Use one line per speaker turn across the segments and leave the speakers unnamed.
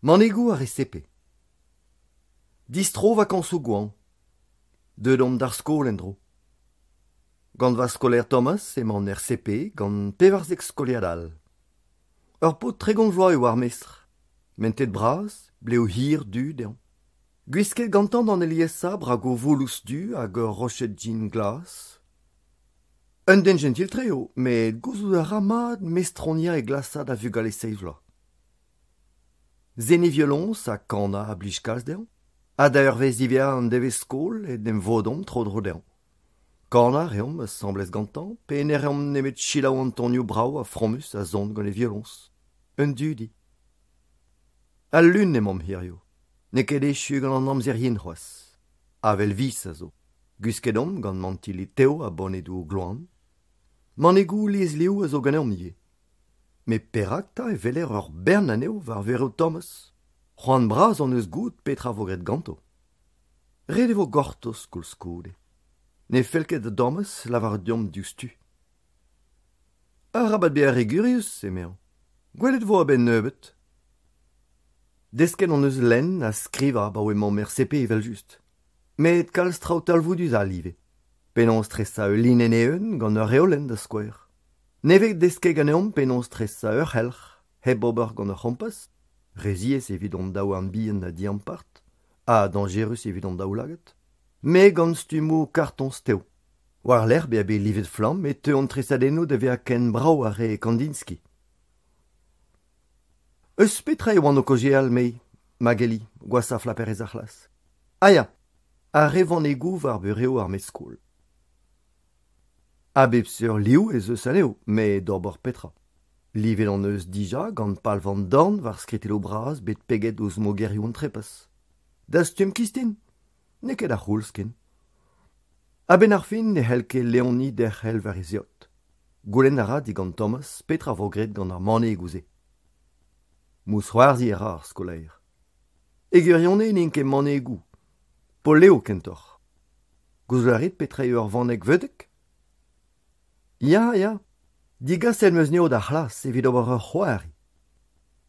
Manegoù ar re CP. Distro vakañsoù goañv. Deuet omp d'ar skol en-dro. Gant va skolaer Thomas emaon er CP gant 14 skoliad all. Ur paotr 30 vloaz eo ar mestr. Mentet bras, blev hir du dezhañ. Gwisket gantañ d'an aliesañ bragoù voulouz du hag ur roched jean glas. Un den jentil-tre eo, met gouzout a ra mat mestroniañ e glasad a vugale seizh vloaz. Seniñ violoñs ha kanañ a blij kalz dezhañ. Ha da eurvezh diwezhañ an devezh-skol en em vodomp tro-dro dezhañ. Kanañ a reomp asambles gantañ pe ne reomp nemet selaou an tonioù brav ha fromus a son gant e violoñs. Un dudi. Al Lun emaomp hiziv. N'eo ket echu gant an amzer yen c'hoazh. Avel viz a zo. Gwisket omp gant mantilli tev ha bonedoù gloan. Manegoù liesliv a zo ganeomp ivez. Met perak 'ta e weler ur bern anezho war vurev Thomas? C'hoant bras hon eus goût petra vo graet ganto. Ret e vo gortoz koulskoude. Ne fell ket da Thomas lavaret deomp diouzhtu. Arabat bezañ re gurius, emezañ. Gwelet e vo a-benn nebeut. Desket hon eus lenn ha skrivañ abaoe emaomp er CP evel-just. Met kalz traoù talvoudus all ivez. Penaos tresañ ul linenn eeun gant ur reolenn da skouer. Ne vez desket ganeomp penaos tresañ ur c'helc'h hep ober gant ur c'hompas, re ziaes evit hon daouarn bihan ha diampart, ha dañjerus evit hon daoulagad, met gant stummoù kartoñs tev. War-lerc'h bezañ bet livet flamm e teu an tresadennoù da vezañ ken brav ha re Kandinsky. Eus petra e oan o kaozeal, me, Magali, gwashañ flaperez ar c'hlas? Ah ya, ar re vanegoù war burev ar mestr-skol. A bep seurt liv ez eus anezho, met d'ober petra? Livet hon eus dija gant palv an dorn war skritelloù bras bet peget ouzh mogerioù an trepas. Dastum kistin? N'eo ket ar c'houlz ken. A-benn ar fin ne c'hell ket Leoni derc'hel war he zeod. Goulenn a ra digant Thomas petra vo graet gant ar manegoù-se. Mousc'hoarzhiñ a ra ar skolaer. E gwirionez n'int ket manegoù, poleoù kentoc'h. Gouzout a rit petra eo ur vaneg veudek ? Ya, ya, digaset 'm eus anezho d'ar c'hlas evit ober ur c'hoari.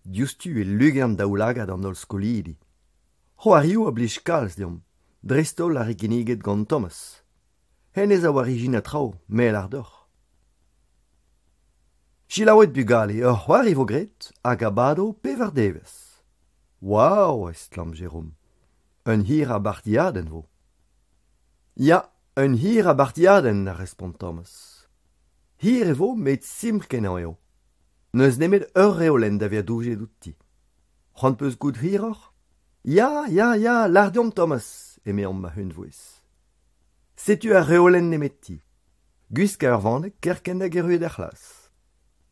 Diouzhtu e lugern daoulagad an holl skolidi. C'hoarioù a blij kalz deomp, dreist-holl ar re kinniget gant Thomas. Hennezh a oar ijinañ traoù, me a lâr deoc'h. Selaouit bugale, ur c'hoari vo graet hag a bado pevar devezh. Waou, estlamm Jérôme. Un hir a bartiadenn vo. Ya, un hir a bartiadenn, a respont Thomas. Hir e vo met simpl-kenañ eo. N'eus nemet ur reolenn da vezañ doujet outi. C'hoant 'peus goût hiroc'h ? Ya, ya, ya, lâr deomp Thomas, emeomp a-unvouezh. Setu ar reolenn nemeti. Gwiskañ ur vaneg kerkent hag erruet er c'hlas.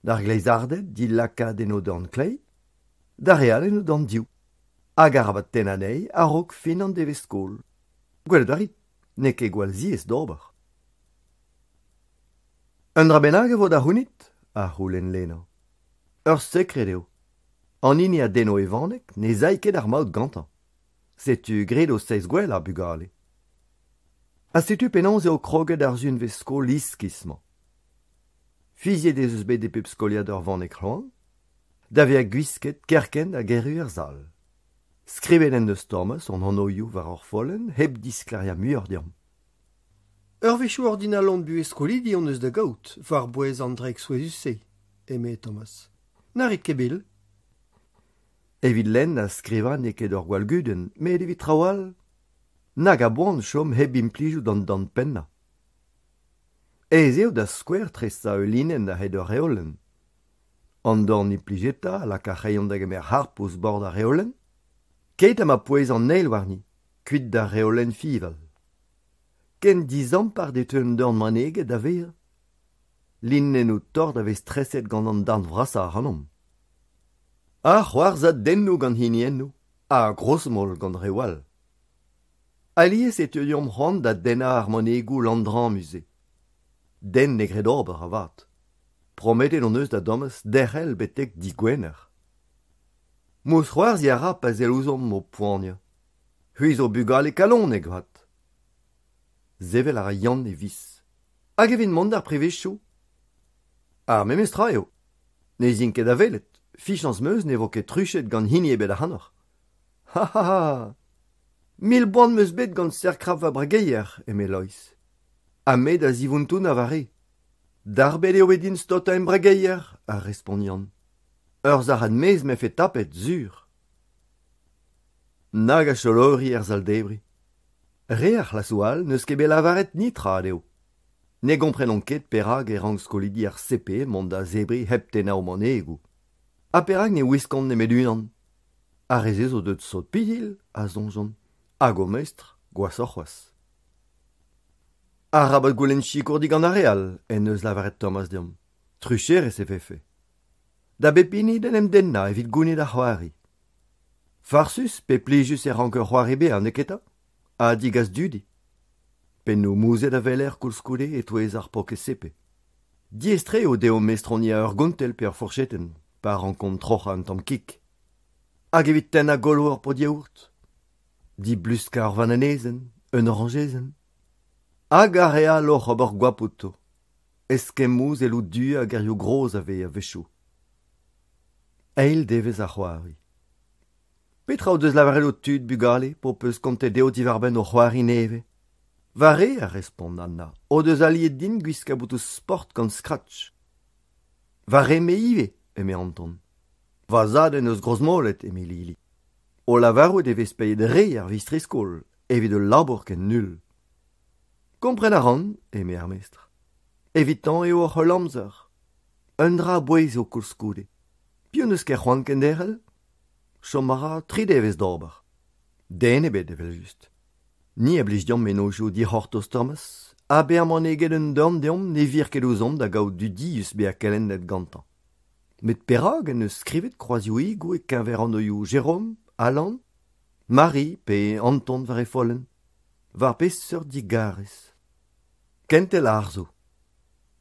D'ar gleizarded dilakaat en o dorn kleiz, d'ar re all en o dorn div. Hag arabat tennañ anezhi a-raok fin an devezh-skol. Gwelet a rit, n'eo ket gwall ziaes d'ober. Un dra bennak e vo da c'hounit ? a c'houlenn Lena. Ur sekred eo. An hini a denno e vaneg ne 'z ay ket ar maout gantañ. Setu graet ho seizh gwellañ, bugale. Ha setu penaos eo kroget ar sizhunvezh-skol iskis-mañ. Fiziet ez eus bet e pep skoliad ur vaneg c'hloan, da vezañ gwisket kerkent hag erru er sal. Skrivet en deus Thomas hon anvioù war ur follenn hep disklêriañ muioc'h deomp.
Eurvezhioù ordinal hon buhez skolidi hon eus da gaout war-bouez an draig souezhus-se, eme Thomas. Na rit ket bil.
Evit lenn ha skrivañ n'eo ket ur gwall gudenn, met evit traoù all, nag a boan chom hep implijout an dant pennañ. Aes eo da skouer tresañ ul linenn a-hed ur reolenn. An dorn implijetañ a lak ar c'hreion da gemer harp ouzh bord ar reolenn, keit ha ma pouez an eil warni, kuit d'ar reolenn fiñval. Ken dizampart e teu un dorn maneget da vezañ. Linennoù tort a vez treset gant an darn vrasañ ac'hanomp. Ha c'hoarzhadennoù gant hiniennoù, ha grozmol gant reoù all. Alies e teu deomp c'hoant da dennañ ar manegoù landrammus-se. Den ne gred ober avat. Prometet hon eus da Domaz derc'hel betek digwener. Mousc'hoarzhiñ a ra pa sell ouzhomp o poaniañ. C'hwi zo bugale kalonek 'vat. Sevel a ra Yann e viz. Hag evit mont d'ar privezioù ? Ar memes tra eo. N'ez in ket da welet, Fichañs 'm eus ne vo ket truchet gant hini ebet ac'hanoc'h. Ha ha ha! Mil boan 'm eus bet gant serr-krap va brageier, eme Loeiz. Ha me da zivontonañ va re. Darbet eo bet din staotañ em brageier, a respont Yann. Ur sac'had mezh 'm efe tapet, sur. Nag a cholori er sal-debriñ. Re ar c'hlasoù all n'eus ket bet lavaret netra dezho. Ne gomprenont ket perak e rank skolidi ar CP mont da zebriñ hep tennañ o manegoù. Ha perak ne wiskont nemet unan ? Ar re-se zo deuet sot-pitilh, a soñjont, hag o mestr gwashoc'h c'hoazh. Arabat goulenn sikour digant ar re all, en deus lavaret Thomas deomp. Trucherezh e vefe. Da bep hini d'en em dennañ evit gounit ar c'hoari. Farsus pe plijus e rank ur c'hoari bezañ, neketa ? Ha digas dudi. Pennoù mouzhet a weler koulskoude e-touez ar paourkaezh CP. Diaes-tre eo dezho mestroniañ ur gontell pe ur fourchetenn pa rankont troc'hañ un tamm kig. Hag evit tennañ golo ur pod yaourt ? Dibluskañ ur vananezenn, un orañjezenn. Hag ar re all oc'h ober goap outo. Eskemmoù selloù du ha gerioù gros a vez a-wechoù. Eil devezh ar c'hoari. Petra o deus lavaret ho tud, bugale, p'ho peus kontet dezho diwar-benn o c'hoari nevez ? Va re, a respont Anna, o deus aliet din gwiskañ botoù sport gant Scratch. Va re-me ivez, eme Anton. Va zad en deus grozmolet, eme Lili. O lavarout e vez paeet re ar vistri-skol evit ul labour ken null. Kompren a ran, eme ar mestr. Evitañ eo hoc'h holl amzer. Un dra a-bouez eo koulskoude. Piv n'eus ket c'hoant kenderc'hel ? Chom a ra tri devezh d'ober. Den ebet evel-just. Ni a blij deomp mennozhioù dic'hortoz Thomas, ha bezañ maneget un dorn deomp ne vir ket ouzhomp da gaout dudius bezañ kelennet gantañ. Met perak en deus skrivet kroazioùigoù e-keñver anvioù Jérôme, Alan, Marie pe Anton war e follenn ? War peseurt digarez ? Kentel arzoù.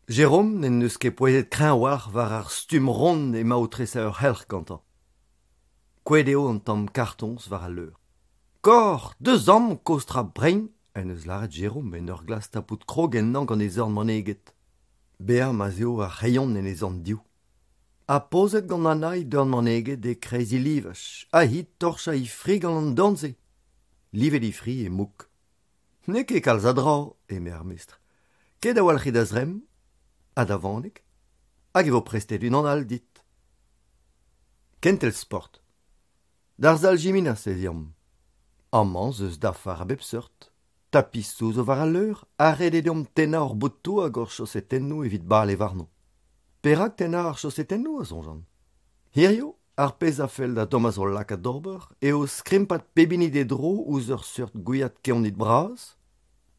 Jérôme n'en deus ket pouezet kreñv a-walc'h war ar stumm ront emañ o tresañ ur c'helc'h gantañ. Kouezhet eo an tamm kartoñs war al leur. Kor, deus amañ kozh tra brein, en deus lâret Jérôme en ur glask tapout krog ennañ gant e zorn maneget. Bezañ ma'z eo ar c'hreion en e zorn dehoù. Ha pozet gant Anna he dorn maneget e-kreiz he livaj, ha hi torchañ he fri gant an dorn-se. Livet he fri e mouk. N'eo ket kalz a dra, eme ar mestr. Ket a-walc'h da zremm ha da vaneg, hag e vo prestet unan all dit. Kentel sport. D'ar sal jiminas ez eomp. Amañ 'z eus dafar a bep seurt. Tapisoù zo war al leur ha ret eo deomp tennañ hor botoù hag hor chaosetennoù evit bale warno. Perak tennañ ar chaosetennoù, a soñjan ? Hiziv, ar pezh a fell da Thomas hol lakaat d'ober eo skrimpat pep hini d'e dro ouzh ur seurt gwiad kevnid bras,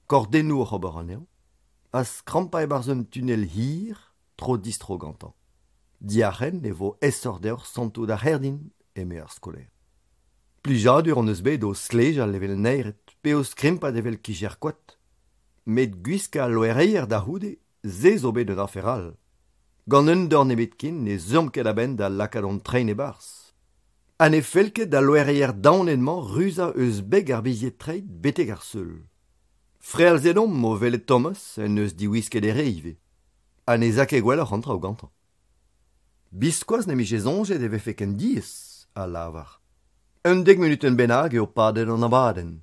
kordennoù oc'h ober anezhañ, ha skrampañ e-barzh un tunnel hir, tro-distro gantañ. Diarc'hen e vo aesoc'h deoc'h santout ar c'herdin, eme ar skolaer. Plijadur hon eus bet o stlejal evel naered pe o skrimpat evel kicher-koad. Met gwiskañ al loereier da c'houde, se zo bet un afer all. Gant un dorn nemetken ne zeuomp ket a-benn da lakaat hon trein e-barzh. Ha ne fell ket d'al loereier daonet-mañ ruzañ eus beg ar bizied-treid betek ar seul. Frealzet omp o welet Thomas en deus diwisket e re ivez. Ha ne 'z a ket gwelloc'h an traoù gantañ. Biskoazh ne'm bije soñjet e vefe ken diaes, a lavar. Un dek munutenn bennak eo padet an abadenn.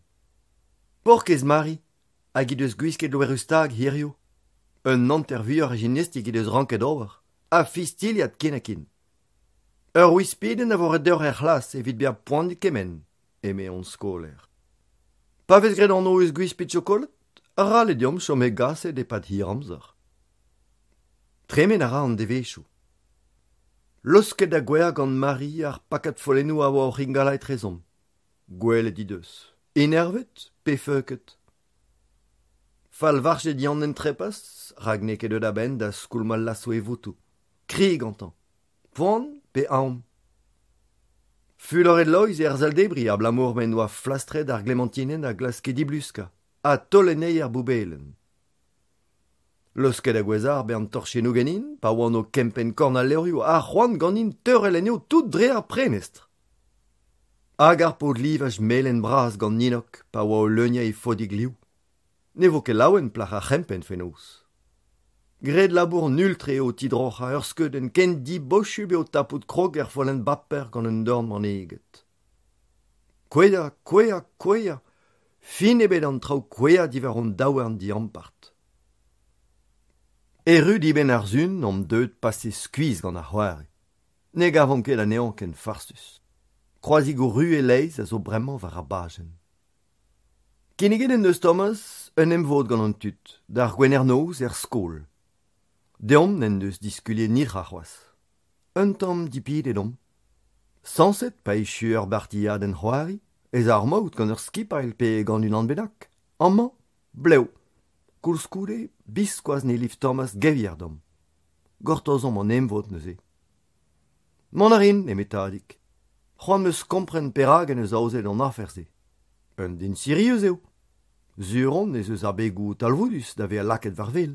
Paourkaezh Mari, hag he deus gwisket loeroù-stag hiziv. Un hanter vuioc'h a jimnastik he deus ranket ober, ha fistilhat ken-ha-ken. Ur wispidenn a vo ret deoc'h er c'hlas evit bezañ poaniet kement, eme hon skolaer. Pa vez graet anv eus gwispid chokolad, ral eo deomp chom hegaset e-pad hir amzer. Tremen a ra an devezhioù. Laosket da gouezhañ gant Mari ar pakad follennoù a oa oc'h ingalañ etrezomp. Gwelet he deus. Enervet pe feuket ? Fallvarchet Yann en trepas, rak n'eo ket deuet a-benn da skoulmañ lasoù e votoù. Kri gantañ. Poan pe aon ? Fuloret Loeiz er sal-debriñ abalamour m'en doa flastret ar glemantinenn a glaske dibluskañ ha taol anezhi er boubelenn. Laosket da gouezhañ ar bern torchennoù ganin pa oan o kempenn korn al levrioù ha c'hoant ganin teurel anezho tout dre ar prenestr. Hag ar paotr-livaj melen bras gant Ninnog pa oa o leuniañ e fodig liv. Ne vo ket laouen plac'h ar c'hempenn fenoz. Graet labour null-tre o tidroc'hañ ur skeudenn ken dibosupl eo tapout krog er follenn baper gant un dorn maneget. Kouezhañ, kouezhañ, kouezhañ, fin ebet an traoù kouezhañ diwar hon daouarn diampart. Erru dibenn ar sizhun omp deuet pase skuizh gant ar c'hoari. Ne gavomp ket anezhañ ken farsus. Kroazigoù ruz e-leizh a zo bremañ war ar bajenn. Kinniget en deus Thomas un emvod gant an tud, d'ar Gwener noz er skol. Deomp n'en deus diskuliet netra c'hoazh. Un tamm dipitet omp. Sañset pa echu ur bartiadenn c'hoari ez a ar maout gant ur skipailh pe gant unan bennak. Amañ, blev. Koulskoude, biskoazh ne liv Thomas gevier deomp. Gortozomp an emvod neuze. Mont a rin, eme Tadig. C'hoant 'm eus kompren perak en deus aozet an afer-se. Un den sirius eo. Sur on ez eus abegoù talvoudus da vezañ lakaet war-wel.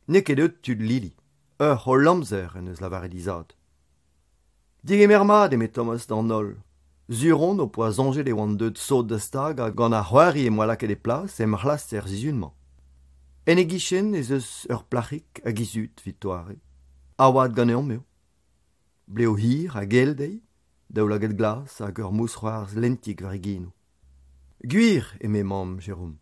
N'eo ket deuet tud Lili. Ur c'holl amzer en deus lavaret he zad. Degemer mat, eme Thomas d'an holl. Sur on ho poa soñjet e oan deuet sot da stagañ gant ar c'hoari em boa lakaet e plas em c'hlas er sizhun-mañ. En e gichen ez eus ur plac'hig hag he zud evit doare. A-oad ganeomp eo. Blev hir ha gell dezhi, daoulagad glas hag ur mousc'hoarzh lentik war he genoù. Gwir, eme mamm Jérôme.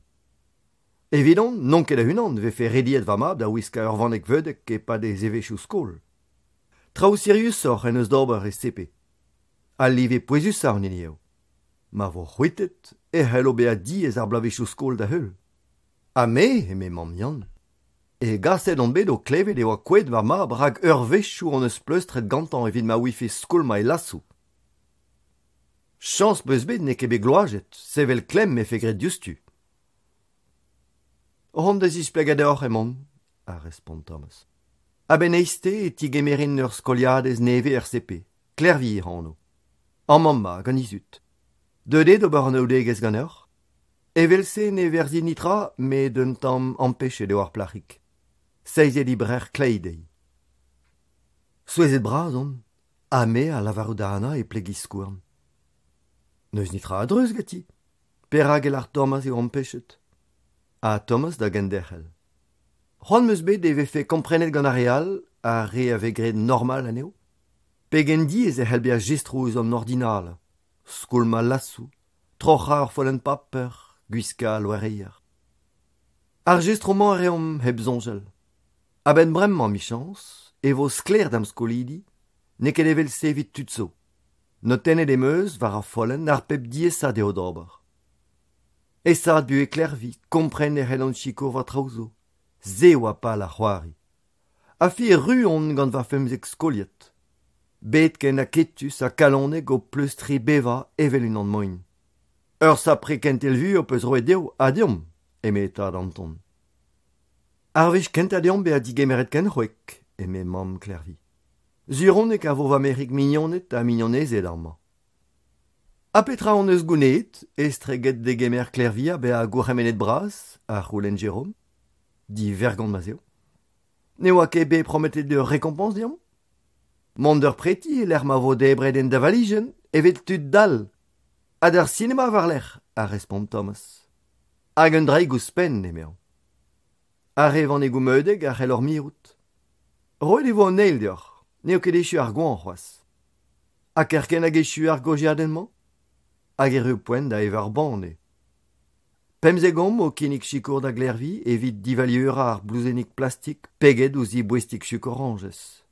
Evidon n'on ket a-unan 'vefe rediet va mab da wiskañ ur vaneg veudek e-pad e zevezhioù skol. Traoù siriusoc'h en deus d'ober e CP. Al live pouezusañ an hini eo. Ma vo c'hwitet e c'hello bezañ diaes ar bloavezhioù skol da heul. Ha me, eme mamm Yann, hegaset on bet o klevet e oa kouezhet va mab rak eurvezhioù hon eus pleustret gantañ evit ma ouife skoulmañ e lasoù. Chañs 'peus bet n'eo ket bet gloazet, sevel klemm 'mefe graet diouzhtu. Oc'h da zisplegañ deoc'h emaon, a respont Thomas. A-benn eizhtez e tigemerin ur skoliadez nevez er CP, Klervi hec'h anv. Amañ 'ma gant he zud. Deuet eo d'ober anaoudegezh ganeoc'h ? Evel-se ne verzhin netra met un tamm ampechet eo ar plac'hig. Seizet he brec'h kleiz dezhi. Souezhet-bras on, ha me a lavaro da Anna e pleg he skouarn. N'eus netra a-dreuz ganti. Perak e lâr Thomas eo ampechet ? Ha Thomas da genderc'hel. C'hoant 'm eus bet e vefe komprenet gant ar re all, ar re a vez graet normal anezho. Pegen diaes e c'hell bezañ jestroù eus an ordinalañ, skoulmañ lasoù, troc'hañ ur follenn paper, gwiskañ loereier. Ar jestroù-mañ a reomp hep soñjal. A-benn bremañ 'michañs e vo sklaer da'm skolidi n'eo ket evel-se evit tud zo. Notennet em eus war ar follenn ar pep diaesañ dezho d'ober. Aesaat buhez Klervi, kompren e c'hellan sikour war traoù zo. Se oa pal ar c'hoari. Ha fier-ru on gant va femzek skoliad. Bet ken aketus ha kalonek o pleustriñ bevañ evel unan moin. Ur sapre kentel vu ho peus roet dezho ha deomp, eme tad Anton. Ar wech kentañ deomp bezañ digemeret ken c'hwek, eme mamm Klervi. Sur on e kavo va merc'hig mignoned ha mignonezed amañ. Ha petra hon eus gounezet estreget degemer Klervi ha bezañ gourc'hemennet bras, a c'houlenn Jérôme. Divergont ma'z eo. Ne oa ket bet prometet ur rekompañs deomp ? Mont d'ur preti e-lec'h ma vo debret en deñvalijenn evel tud dall. Ha d'ar sinema war-lerc'h, a respont Thomas. Hag un draig ouzhpenn, emezañ. Ar re vanegoù meudek a c'hellor mirout. Roet e vo an eil deoc'h, n'eo ket echu ar goañv c'hoazh. Ha kerkent hag echu ar gaozeadenn-mañ ? Hag erru poent da evañ ar banne. Pemzek omp o kinnig sikour da Glervi evit divalieurañ ar blouzennig plastik peget ouzh he boestig chug-orañjez.